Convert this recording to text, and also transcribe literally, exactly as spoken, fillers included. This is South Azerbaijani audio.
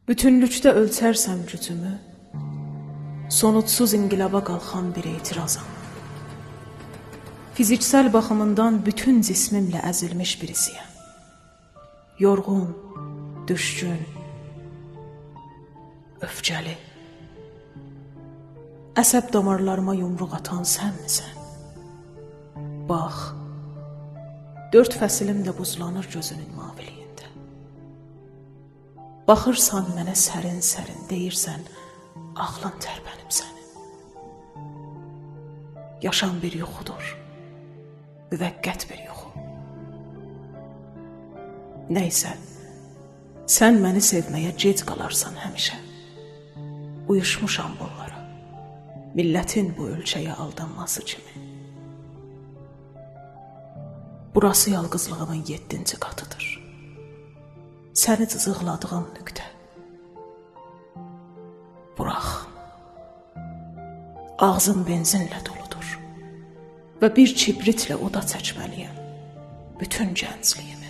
بوتونلوکده اؤلچرسم گوجومو، سونوجسوز انقلابا قالخان بیر اعتراضام. فیزیکسل باخیمیندان بوتون جسمیمله ازیلمیش بیریسی‌یم. یورغون، دوشکون، اؤفکه‌لی. عصب دامارلاریما یومروق آتان سنمیسن؟ باخ، دؤرد فصلیم ده بوزلانیر گؤزونون ماویلیگینده. باخیرسان منه سرین-سرین، دئییرسن: «عاغلین ترپنیب سنین.» یاشام بیر یوخودور، موقت بیر یوخو. نه‌یسه، سن منی سئومه‌یه گئج قالارسان همیشه. اویوشموشام بونلارا، میللتین بو اؤلکه‌یه آلدانماسی کیمی. بوراسی یالقیزلیغیمین یئددینجی قاتیدیر. سنی جیزیقلادیغیم نقطه. بوراخ. آغزیم بنزینله دولودور و بیر کبریتله اودا چکمه‌لی‌یم بوتون گنجلیگیمی.